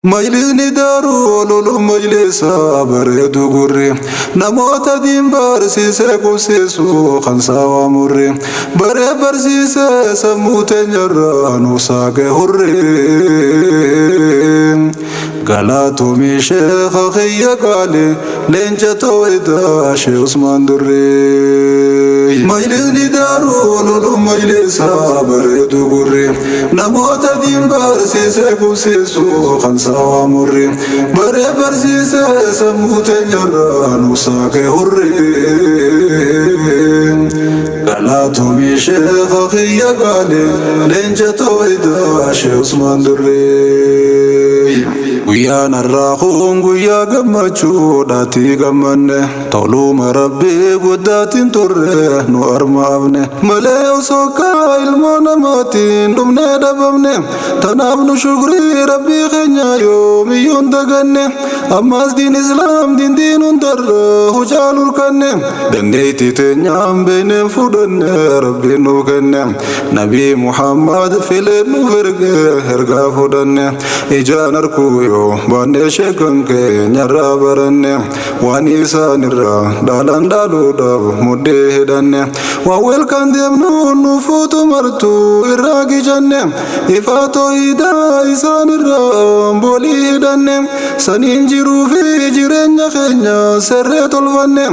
Majlisni Daaruu Ulum majlisa bareedu gurri, namoota diin barsiisee qubsiisu kan saawaa murri, baree barsiisee sammuu teenyarraa nuuf saaqe hurri. Galatoomii sheekha kiyya qaali, leenca tooyidaa Shee Usmaan Durrii. Majlisni Daaruu Ulum majlisa bareedu gurri, namoota diin barsiisee qubsiisu kan saawaa murri, baree barsiisee sammuu teenyarraa nuuf saaqe hurri. Galatoomii sheekha kiyya qaali, leenca tooyidaa Shee Usmaan Durrii. Guyyaan har'aa kun guyyaa gammachuudhaatii gammanne, toluma Rabbii guddaatiin turre nu armaafne malee osoo kaa ilmoo namaatiin dhumnee dhabamne. Tanaaf nu shukrii Rabbii keenya yoomiyyuun daganne. Ammas diin Islaam diin diin hundarra hucaalu urkanne, dandeettii teenyaan beekneen fudhanne Rabbiin nu kenne. Nabii Muhammad fileen nu erge, ergaa fudhanne. Ijaan arkuu yoo baannee sheekan keenyarraa baranne, waan isaanirraa dhaalaan dhaaluudhaaf muddee hidhanne. Waan welkaan deemnu nu fuutu martuu irraa gijanne, ifaa tooyidaa isaanirraa boolii hidhanne. Saniin jiruu fi jireenya keenya serree tolfanne,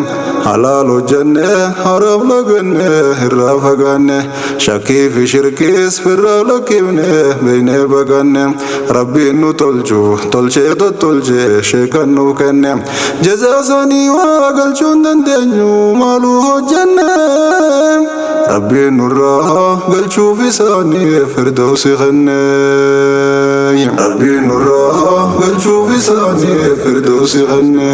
halaal hojjenne, haram laganne, irraa fagaanne, shakkii fi shirkiis firraa lakkifne, beeknee baqanne. Rabbiin nu tolchu tolchee tottolchee sheekan nu kenne. Jazaa isaanii waa galchuu hin dandeenyu maaluu hojjenne. Rabbiin nurraa galchuuf isaanii firdausi kenne. Rabbiin nurraa galchuuf isaanii firdausi kenne.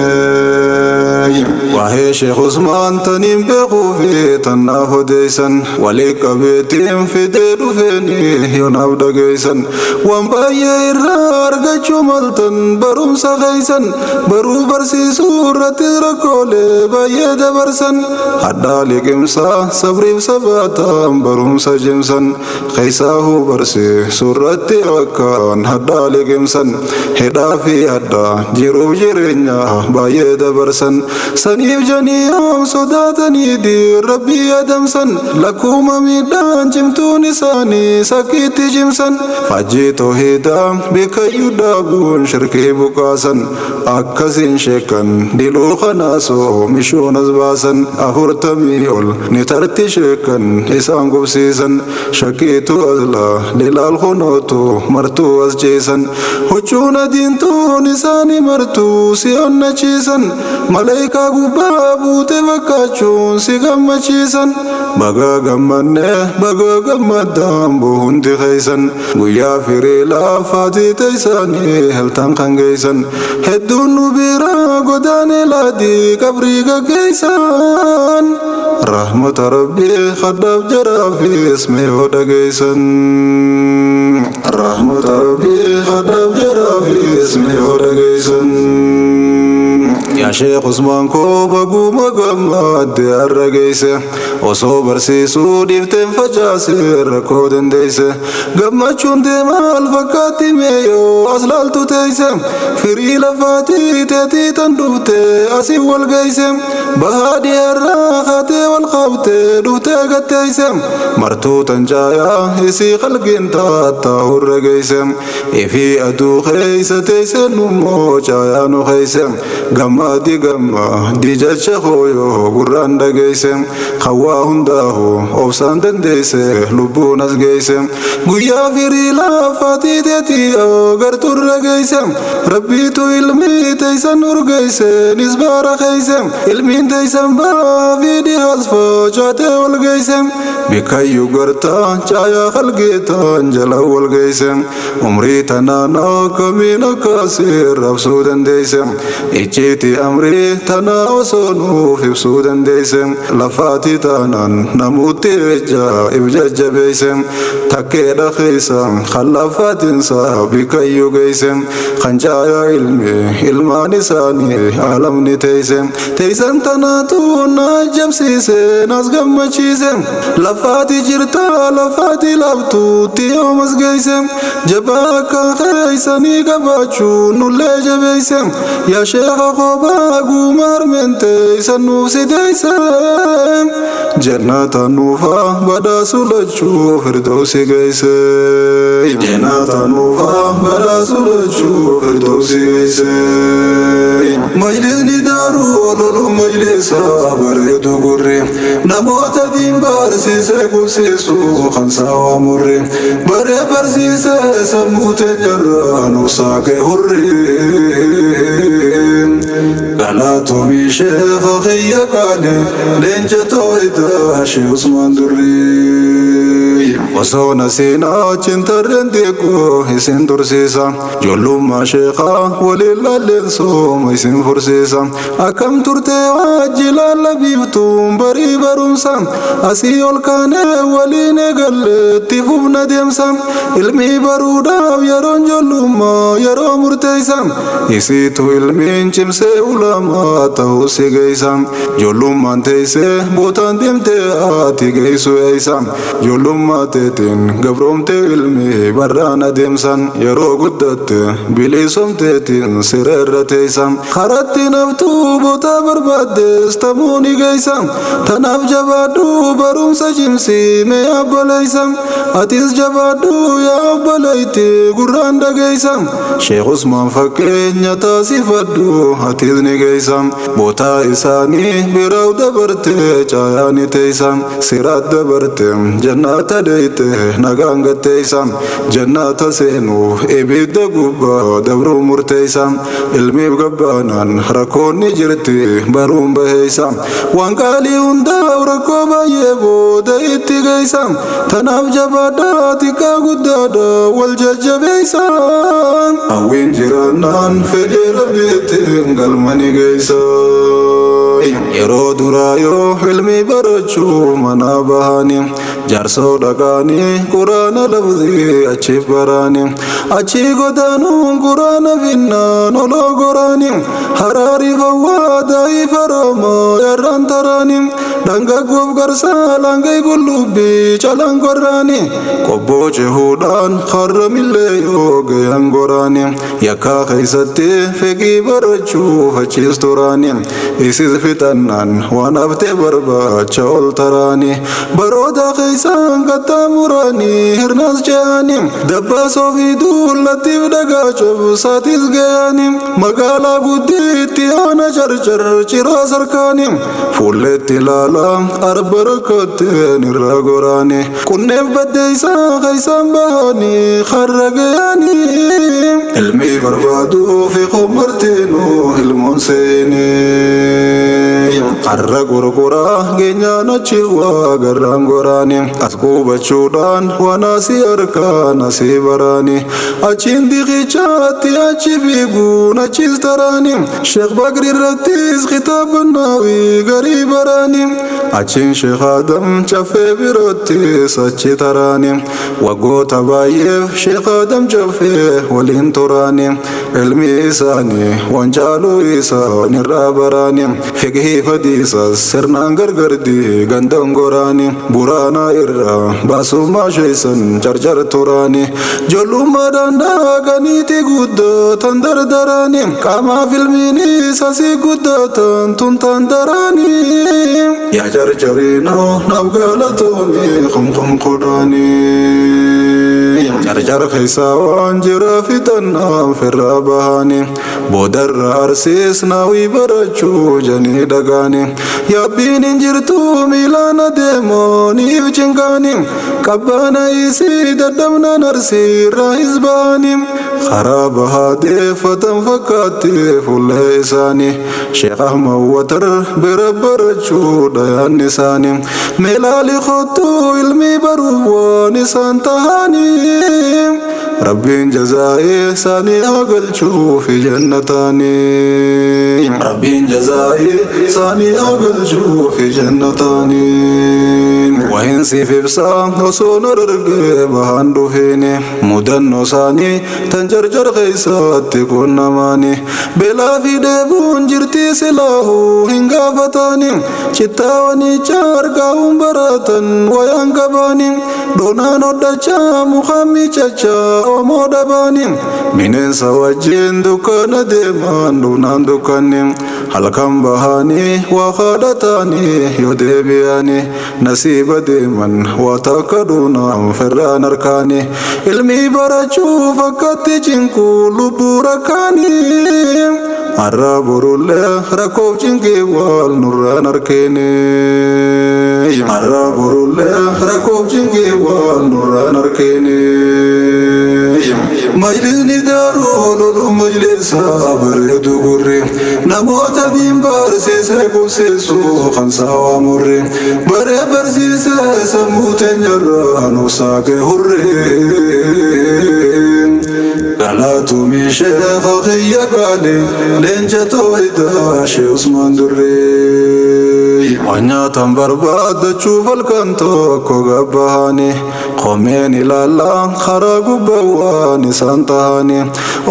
Waa'ee Sheekh Usmaan taniin beekuu fi tannaaf odeessan, walii qabeetiin fidee dhufeeni yoonaaf dhageessan. Waan baay'ee irraa argachuu maltan barumsa keeysan, baruu barsiisuu irratti rakkoolee baay'ee dabarsan. Hadhaa liqimsaa sabriif sabaataan barumsa cimsan, keessaahuu barsiisuu irratti akkaan hadhaa liqimsan. Hidhaa fi hadhaa jiruuf jireenya baay'ee dabarsan, saniif janii yoom sodaatanii diin Rabbii adamsan. Lakkuma miidhaan cimtuun isaanii sakkiitti cimsan, fajjii toohidaa bikayyuu dhaabuun shirkii buqaasan. Akkasiin sheekan diluu kanaasoo mishuun as baasan. 40 ol ni tarti sheekan isaan gubsiisan, shakkiitu aslaa lilaal kunootu martuu as ciisan. Huccuun adiintuun isaanii martuu si onnachiisan, maleekaa gubbaa buute fakkaachuun si gammachiisan. Baga gammanne, baga gammaddaan buhundi keeysan, guyyaa firii lafaatii teessanii heltan kan geessan. Hedduun nu biraa godaanee laadii qabrii gaggeessan. Rahmata Rabbii kadhaaf jaraafis mee yoo dhageessan. Rahmata Rabbii kadhaaf jaraafis mee yoo dhageessan. Yaa Sheekh Usmaan koo, baguma gammadde har'a geesse, osoo barsiisuu dhiifteen facaase rakkoo dandeesse. Gammachuun deemaal fakkaatti meeyoo as laaltu teesse, firii lafaatii teetii tan dhufte asii wal geesse. Bahaa dhiyaarraa kaatee wal qabte dhuftee gatteesse, martuu tan caayaa isii qalgiin taattaa hurra geesse. Ifii aduu keessa teesse, nummoo caayaa nu keesse. Gammadi gammadi jecha hooyoo gurraan dhageesse, hawaa hundaahu obsaan dandeesse lubbuun as geesse. Guyyaa firii lafaatii teetii gartuurra geesse, Rabbiitu ilmii teessan urgeesse nisbaara keesse. Ilmiin teessan baa fi dhihaas facaatee wal geesse, bikkayyuu gartaa caayaa qalgiitaan jala wal geesse. Umrii tanaan akkamiin akkasii rabsuu dandeesse? Icciiti Amrii tanaa osoo nuuf ibsuu dandeeyse. Lafaati taanaan namuutti ejja if jajjabeeyse. Takkeedha keeysa kan lafaatinsa bikkayyuu geeyse. Kan caayaa ilmi ilmaan isaanii alamni teeyse. Teeysan tanaatu na ajabsiise, nas gammachiise. Lafaati jirta, lafaati laftuutti yoomas geeyse. Jabaa akka keeysanii qabaachuu nullee jabeeyse. Yaa sheekha kophaa guuma harmente isan nuuf si deeyse. Jannata nuufa badhaasu lachuu firdoosi geeyse. Jannata nuufa badhaasu lachuu firdoosi geeyse. Majlisni daaruu ololu majlisa bareedu gurri. Namoota diin barsiise qubsiisu kan saawaa murri. Baree barsiise sammuu teenyarraa nuuf saaqe hurri. Galatoomii sheekha kiyya qaali, leenca tooyitaa Shee Usmaan Durrii. Osoo na seenaa cintarreen xiqqoo isin tursiisa. Ijoollummaa sheekaa waliin laalleen sooma isin fursiisa. Akkam turtee wajji laalla biiftuun barii barumsa. Asii ol kaanee waliin eegalleetti fufna deemsa. Ilmi baruudhaaf yeroon ijoollummaa yeroo murteessa. Isiitu ilmiin cimsee ulamaa ta'uu si geessa. Ijoollummaan teessee bootaan deemtee ati geessu eessa. Ijoollummaa teetiin gabroomtee ilmi barraan adeemsan. Yeroo guddatte bilisoomteetiin sireerra teessa. Karatti naftuu boota barbaaddes tamuu ni geessa. Tanaaf jabaadhu, barumsa cimsi mee obboleessa. Atis jabaadhu yaa obboleetti, gurraan dhageessa. Sheekh Usmaan fakkeenya taasifadhu, atis ni geessa. Boota isaanii biraaf dabarte caayaa ni teessa. Siraat dabarte jannata deeyte nagaan gatteessa. Jannata seenuuf ibidda gubbaa dabruu murteessa. Ilmiif gabbaanaan rakkoonni jirti baruun baheessa. Waan qaalii hundaaf rakkoo baay'ee booda itti geessa. Tanaaf jabaadhaa, xiqqaa guddaadha wal jajjabeessa. Hawwiin jiraannaan fedhii rabbiitiin galma ni geessa. Yeroo duraa yoo ilmi barachuu mana bahanii, jaarsoo dhaqaanii quraana lafzii achi baraanii, achii godaanuun quraana finnaan oloo goraanii, haraarii fawwaa daa'ii faroomoo yarraan taraanii, dhangaggoof garsaa langay qullubbii calan gorraanii, qobboo cehuudhaan harramillee yoo gayan goraanii, yakkaa keeysatti fiqii barachuuf achiis turaanii, isis fixannaan waan haftee barbaacha ol taraanii, baroota keeysaan qaxxaamuranii hirnas ce'anii, dabbaasoo fi duullattiif dhagaa cobsaatis gayanii, magaalaa guddiitti oona carcar ciroo sarkaanii, fuulleetti ilaalaa arba rakkatteen irra goraanii, qunneef baddeeysaa keeysaan bahanii harra gayanii, ilmi barbaaduu fi qomartiinuu ilmoon seenii, harra gurguraa geenyaan achi waa garraan goraanii, as qubachuudhaan waan asii harkaan asii baraanii, achiin diqichaatti achi fiiguun achis taraanii, Sheekh Bakri irrattis kitaaba naawii garii baraanii, achiin Sheekh Adam Caffee birattis achi taraanii, waggoota baay'eef Sheekh Adam Caffee waliin turaanii, ilmi isaanii waan caaluu isaan irraa baraanii, fiqhii fadiisas sirnaan gargardi gandan goraanii, buraanaa irraa baasummaa sheessan carcar turaanii, ijoollummaadhaan daaqaniiti guddatan dardaraanii, qaamaaf ilmiinis asii guddatan tuntaan daraanii, yaa carcariinoo naaf galatoomii kumkum kudhanii, carcar keessaa waan jira fixannaan firra bahanii, boodarra arsiis naawii barachuu janii dhagaanii, yaabbiin hin jirtu miilaan adeemooniif cinqaanii, qabbaana isii dadhabnaan arsiirraa hisbaanii. Karaa bahaa deeffatan fakkaatti fuullee isaanii. Sheekh Ahmad Watar bira barachuudha yaadni isaanii. Meelaali kottuu ilmii baruuf waan isaan tahanii. Rabbiin jazaa'ee isaanii haa galchuufi jannataanii. Rabbiin jazaa'ee isaanii haa galchuufi jannataanii. Wahin siif ibsaa osoo na dargee bahaan dhufiini. Mudannoo isaanii tan jarjar keessatti qunnamaani. Beelaa fi dheebuun jirtii silaahuu hin gaafatani. Cittaawanicha argaa'uun baratan wayaan qabaani. Dhonaan hodhachaa mukaan miicachaa oomoo dhabaani. Bineensa wajjin dukkana deeman dhufnaan dukkanni. Halkan bahanii waa kadhatanii yoo deebi'anii nasiiba deeman waa takka dhunaan ferraan harkaanii. Ilmi barachuuf akkatti cinquu lubbuu rakkaanii. Har'a borullee rakkoof cinqii wal nurraan harkeeni. Har'a borullee rakkoof cinqii wal nurraan harkeeni. Majlisni daaruu lolu majlisa bareedu gurri. Namoota diin barsiisee qubsiisu kan saawaa murri. Baree barsiisee sammuu teenyarraa nuuf saaqee hurri. Galaatumii sheekha kiyya qaali leenca tooyidaa shee Usmaan Durree. Waan nyaatan barbaadachuuf halkan tokko gabbahanii qomeen ilaallaa karaa gubbaa waan isaan tahanii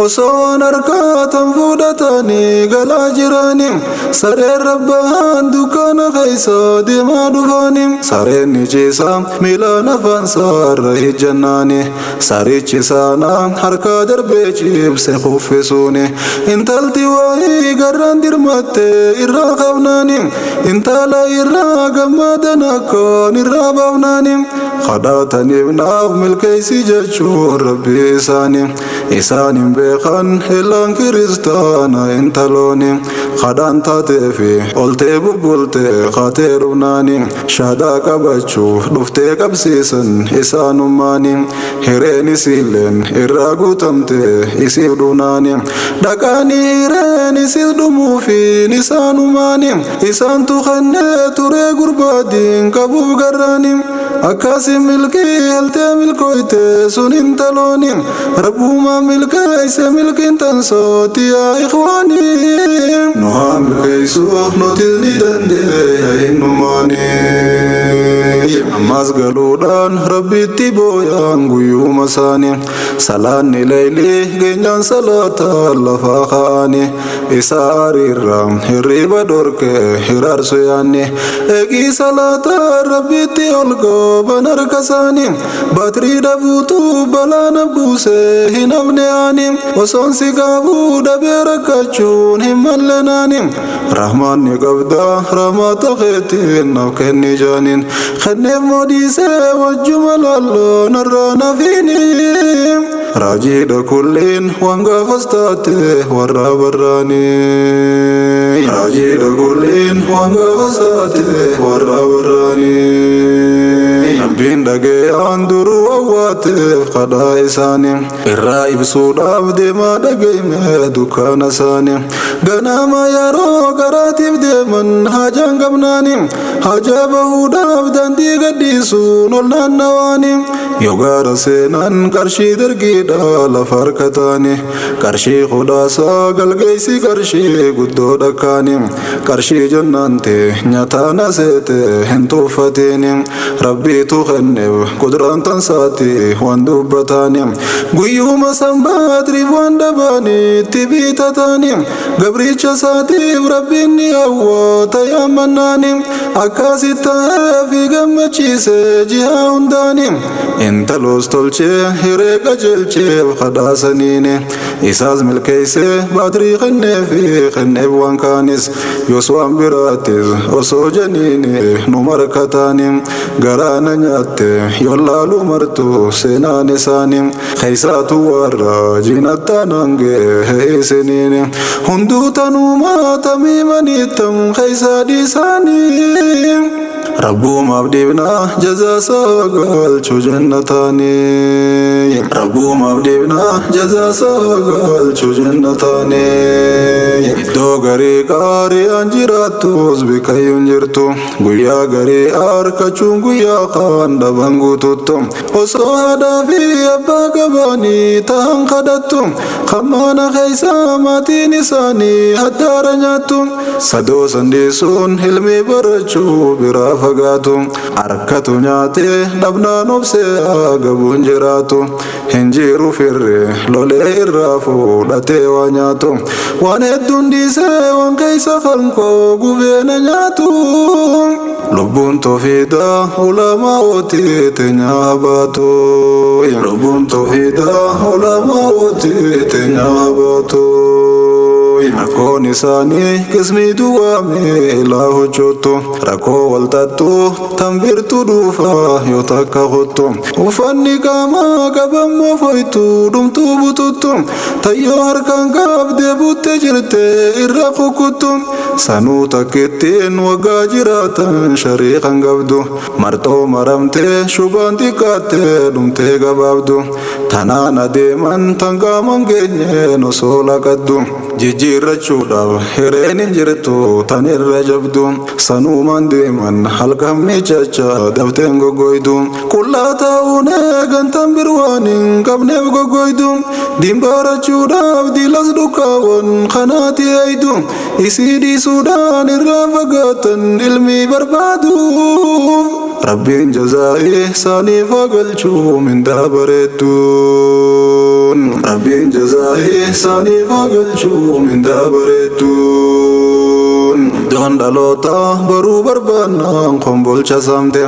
osoo waan harkaatan fuudhatanii galaa jiranii sareen rabbahan dukkaana keessa deemaa dhufanii sareen ni ciisa miilaan afaan saarra hijjannaanii sarichi saanaa harkaa darbee cibse kuffisuuni intalti waa'ee garraan dirmatte irraa qabnaani intala irraa gammadan akkaan irraa baafnaani kadhataniif naaf milkeessi jechuun rabbii isaanii isaan hin beekan illaan kiristaana intalooni kadhaan taatee fi oltee bubbultee kaatee dhufnaani shaadaa qabachuuf dhuftee qabsiisan isaanummaani hireen isiilleen irraa guutamte isiif dhufnaani dhaqaanii hireen isiif dhumuufiin isaanumaani isaantu kennee turee gurbaadiin qabuuf garraani akkasi milkii heltee milkooyte sun intalooni rabbumaa milkeeyse milkiin tansooti yaa ikhwaani nu haa milkeeysu nutis ni dandeenya hinnumaani ammas galuudhaan rabbitti booyaan guyyuma isaanii salaanni leeylii geenyaan salaata lafaa ka'anii isa ariirra hirriba dhorke hiraarsu yaanni eegii salaata rabbitti ol qaban harka isaanii baatirii dhabuutu balaa buuse hin hafne ani osoon si qabu dhabee rakkachuun hin malle naani rahmaanni qabda rahmaata keetiin naaf kenni jaaniin kenneef moodiisee wajjuma lalloo narraa nafiini raajiidha kulliin waan gaafas taate warra barraanii raajiidha kulliin waan gaafas taate warra barraanii rabbiin dhagayaan duruu awwaateef kadhaa isaanii irraa ibsuudhaaf deemaa dhagayme dukkaana isaanii ganama yeroo garaatiif deeman haajaan qabnaani haajaa bahuudhaaf daandii gadhiisuun ol naannawaani yoo gaara seenan qarshii dargiidha lafa harkataani qarshii kudhaasaa galgeessi qarshii guddoo dhakkaani qarshii jennaante nyaataan aseete hin tuuffateeni rabbiitu kenneef kuduraan tansaati waan dubbataani guyyuma sanbaatriif waan dhabaanitti bitataani gabricha isaatiif rabbiin ni hawwata yaammannaani akkasit ta'eefi gammachiise ji'a hundaani intaloos tolchee hiree qajeelcheef kadhaasaniini isaas milkeeyse baatirii kenneefi kenneef waan kaanis yoos waan biraattis osoo janiini nu markataani garaana nyaatte yoo laalu martu seenaan isaani keessaatu warra jinattaan hangee isiniini hunduu tanumaa tamiimanittam keessaa dhiisaanii. Rabbumaaf dhiibnaa jazaasaa galchuu jannataanii. Rabbumaaf dhiibnaa jazaasaa galchuu jannataanii. Iddoo garii qaari'aan jiraattus bikayyuun jirtu. Guyyaa garii harkachuun guyyaa kaan dhaban guututtu. Osoo haadhaa fi abbaa qabaanii ta'an kadhattu. Kan mana keessa maatiin isaanii haddaara nyaattu. Sadoo sandiisuun ilmi barachuu biraa fagaatu. Harkatu nyaatee dhabnaan obsee gabuun jiraatu. Hin jiru firri lolee irraa fuudhatee waa nyaatu. Waan hedduun dhiisee waan keessa kan koo gubeena nyaatu. Lubbuun toofiidhaa ulamaa ootii teenyaa baatu. Lubbuun toofiidhaa ulamaa ootii teenyaa baatu. Rakkoon isaanii qismii duwwaame ilaa hojjettu. Rakkoo walxaxxu tan birtuu dhuufaa yoo takka kottu. Uffanni qaamaa qabammoo foytu dhumtuu bututtu. Tayyoo harkaan qabdee buttee jirte irra kukuttu. Sanuu takkittiin waggaa jiraatan shariiqan qabdu. Marxoo maramtee shubaan xiqqaattee dhumtee gabaabdu. Tanaan adeeman tan qaaman geenyeen osoo laqaddu. Jijjiirrachuudhaaf hireen hin jirtu tan irra jabdu. Sanuumaan deeman halkan miicacha dafteen goggoydu. Qullaa taa'uun eegan tan birwaan hin qabneef goggoydu. Dimbarachuudhaaf diilas dhukkaawwan kanaati eeydu. Isii dhiisuudhaan irraa fagaatan ilmi barbaaduuf. Rabbiin jazaa'ii isaaniif haa galchuu mindaa bareedduun. Rabbiin jazaa'ii isaaniif haa galchuu mindaa bareedduun. Iddoon dhalootaa baruu barbaannaan kombolcha saamte.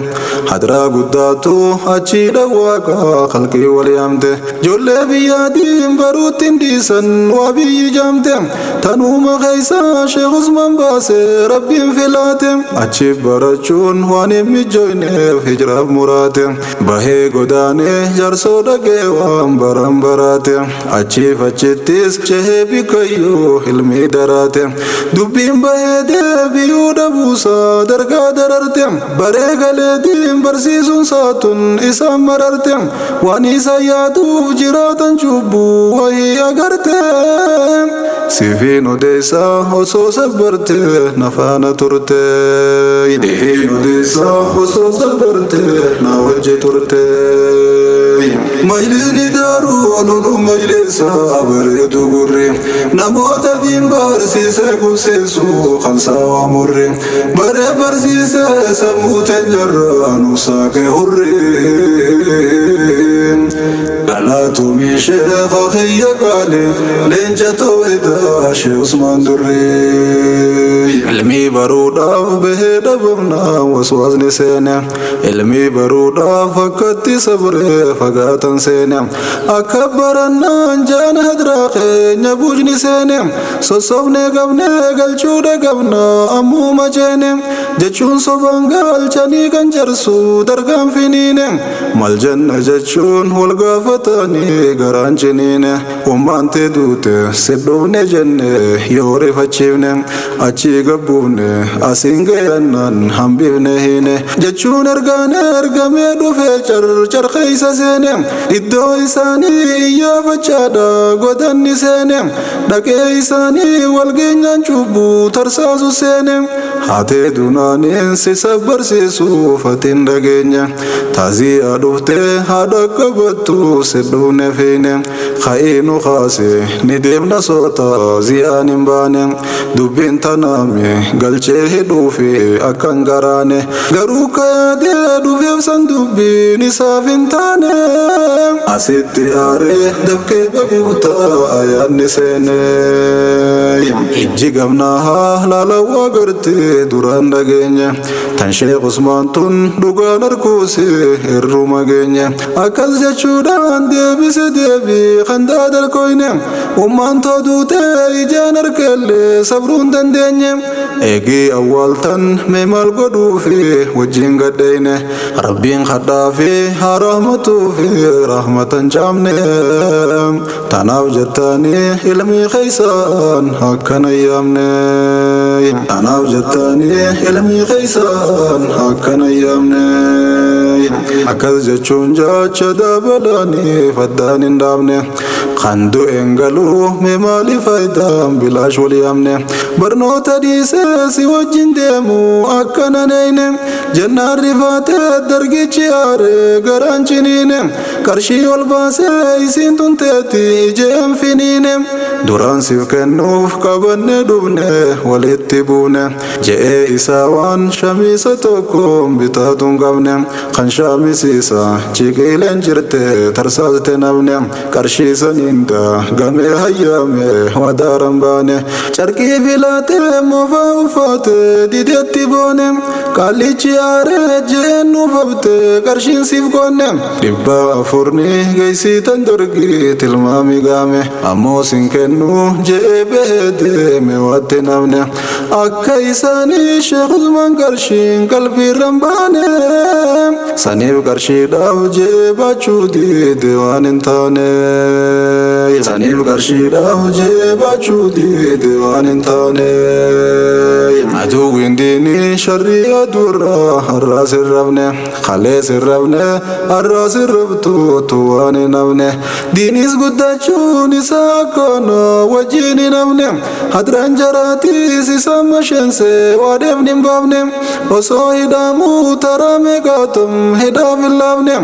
Hadraa guddaatu achii dhawwaaqa qalqii wal yaamte. Ijoollee biyyaatiin baruutti hin dhiisan waa biyyi jaamte. Tanuma keessa Sheekh Usmaan baase Rabbiin filaate. Achi barachuun waan hin mijoofneef hijraaf muraate. Bahee godaanee jaarsoo dhagee waan baran baraate. Achiif achittis cehee bikayyuu ilmi daraate. Dubbiin bahee deebi'uu dhabuusaa dargaa dararte. Baree galeetiin barsiisuun saatun isaan mararte. Waan isa yaaduuf jiraatan cubbuu wayii agarte. Sifiin odeessaa osoo sabbarte nafaana turte. Sifiin odeessaa osoo sabbarte na wajji turte. Majlisni daaruu ololu majlisa bareedu gurri. Namoota diin barsiisee qubsiisu kan saawaa murri. Baree barsiisee sammuu teenyarraa nu saaqee hurri. Galatoomii sheekha kiyya qaali leenca too'idaa Shee Usmaan Durrii. Ilmii baruudhaaf bahee dhabamnaa waswaasni seene. Ilmii baruudhaaf akkatti sabree fagaatan seene. Akka barannaan jaan hadraa keenya bujni seene. Sossobnee qabnee galchuudha qabna ammuma ceene. Jechuun sobaan galchanii kan jarsu dargaan finiine. Mal janna jechuun wal gaafatanii garaan ciniine. Ummaan tee duute sidhuufne jenne yoo rifachiifne. Achii gabbuufne asiin gayannaan hambifne hiine. Jechuun ergaan ergamee dhufee carcar keessa seene. Iddoo isaanii iyyaafachaadha godanni seene. Dhaqee isaanii wal geenyaan cubbuu tarsaasu seene. Haatee dunaaniin si sabbarsiisuuf atiin dhageenya. Taaziyaa dhuftee haadha qabattu sidhuufne fiine. Ka'ii nu kaase ni deemna soota ziyaan hin baane. Dubbiin tanaame galchee hidhuufi akkan garaane. Garuu kayaadee dhufeef san dubbiin isaaf hin taane. Asitti aaree dafqee babuuta ayaanni seene. Ijji gamnaa haa laalawaa gartee duraan dhageenye. Tan Sheekh Usmaan tun dhugaan harkuusi irruma geenye. Akkas jechuudhaan deebise deebii kan daadalkoyne. Ummaan too duutee ijaan harkellee sabruun dandeenye. Eegii awwaaltan mee maal godhuufi wajjin gadheeyne? Rabbiin kadhaafi haa rahmatuufi rahmatan caamne. Tanaaf jettanii ilmii keeysaan akkana yaamne. Tanaaf jettanii ilmii keeysaan akkana yaamne. Akkas jechuun jecha dabalanii faddaan hin dhaabne. Kan du'een galuu mee maali faayidaan bilaash wal yaamne? Barnoota dhiisee si wajjin deemu akkana neeyne jennaan rifaatee dargichi aaree garaan ciniine. Qarshii ol baasee isiin tunteetti ijeen finiine. Duraan siif kennuuf qabanne dhufne walitti buune je'ee isaa waan shamiisa tokko bitaatu hin qabne. Kan shaamisiisa ciqiileen jirte tarsaaste namne. Qarshii saniin gamee hayyaame wadaaran baane. Carqii filatee moofaa uffate didetti boone. Qaallichi aaree je'een nuufafte qarshiin siif qoonne. 400 geessitan dorgii tilmaami gaame ammoo sin kennu je'ee bahee deeme waatti namne. Akka isaanii Sheekh Usmaan qarshiin qalbiirran baane. Saniif qarshiidhaaf je'ee baachuu diide waan hin taane. Saniif qarshiidhaaf je'ee baachuu diide waan hin taane. Aduwwiin diinii sharrii aduurraa har'aa sirrabne, kalee sirrabne, har'aa sirrabtuutu waan hin hafne. Diinis guddachuun isaa akkana wajjin hin hafne. Hadraan jaraatiis isa masheense waadeef hin baafne. Osoo hidhamuu taraa meeqaatum hidhaaf hin laafne.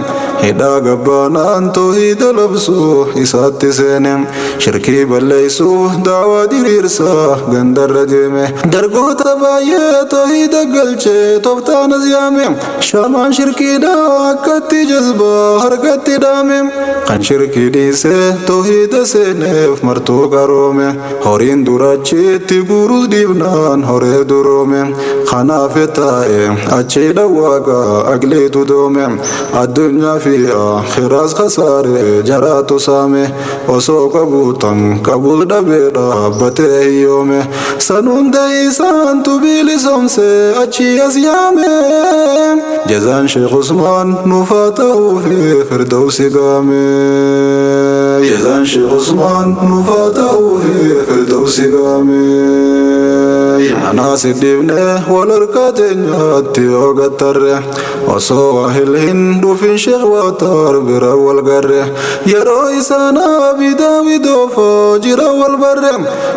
Hidhaa gabbaanaan toohida labsuu isaatti seene. Shirkii balleessuuf daawaa diriirsaa gandarra deeme. Dargoota baay'ee toohida galchee tooftaan as yaame. Shamaan shirkiidha akkatti jazbaa harkatti dhaame. Kan shirkii dhiisee toohida seeneef martuu qaroome. Horiin durachitti guuruus dhiibnaan horee duroome. Kanaaf taa'e achi dhawaaqa aqliitu doome. Addunyaa fi akhiraas khasaare jaraatu saame. Osoo qabuutan qabuus dhabee dhaabbatee hiyyoome. San hunda isaantu bilisoomse achi as yaame. Jazaan Sheekh Usmaan nuufaa ta'uu fi firdawsi gaame. Jazaan Sheekh Usmaan nuufaa ta'uu fi firdawsi gaame. Anaas dhiibne wal harkaa teenyaatti yoo gattarre. Osoo waahil hin dhufin Sheekh Waatar bira wal garre. Yeroo isaan abidaa widoofoo jira wal barre.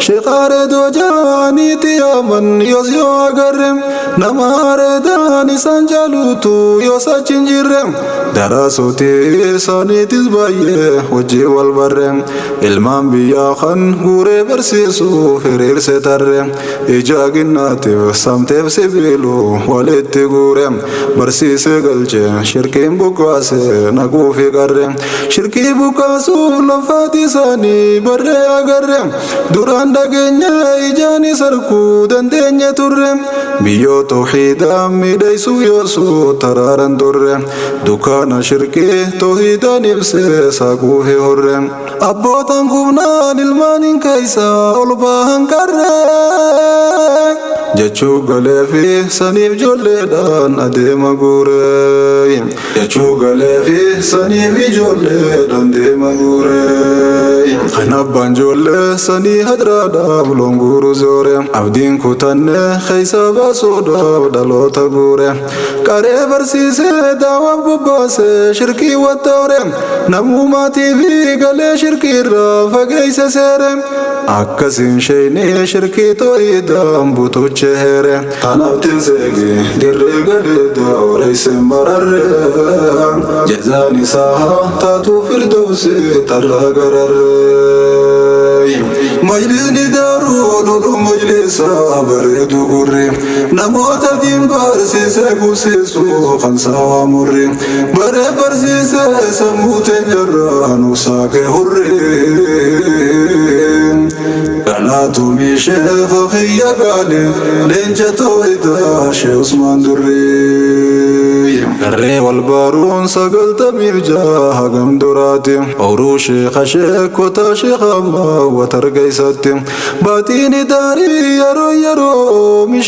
Sheekh Areedoo jaaniiti yaaman yoos yoo agarre. Nama areedaan isaan jaalutu yoos achi hin jirre. Daraasootii isaaniitis baay'ee wajjin wal barre. Ilmaan biyyaa kan guuree barsiisuuf hiriirse tarre. Ija ginnaatiif samteef sibiilu walitti guure. Barsiisee galche shirkiin buqqaase naquufi qarre. Shirkii buqqaasuuf lafaati isaanii barree agarre. Duraan dhageenye ijaanis arguu dandeenye turre. Biyyoo tawhiidaa miidhaysuuf yoosuu taraaran turre. Dukkaana shirkii tawhiidaan ibsee saaquufi horre. Abbootaan kubnaan ilmaaniin keessa ol bahan qarre. Jechuu galee fi saniif ijoolleedhaan adeema guure. Jechuu galee fi saniif ijoolleedhaan deema guure. Kan abbaan ijoollee sanii hadraadhaaf loon guuru zoore. Abdiin kutanne keessa baasuudhaaf dhaloota guure. Qaree barsiisee daawaaf bobbaasee shirkii wattoore. Namumaatii fi galee shirkii irraa fageesse seere. Akkasiin sheeyni shirkii tooyidaan butuche heere. Tanaaf tinseegi dirree galee dooreesse mararre. Jazaan isaa taatu firdawsi tarraa gararre. Majlisni daaruu lolu majlisa bareedu gurri. Namoota diin barsiisee gubsiisu kan saawaa murri. Baree barsiisee sammuu teenyarraa nu saaqee hurri. Galaatumii sheekha kiyya gaale leenca tooyidaa Sheekh Usmaan Durrii. Garree wal baruun 96 hagam duraati. Ooruu sheekha sheekota sheekha ammaa watar geessatti. Baatiin daarii yeroo yeroo oomisha.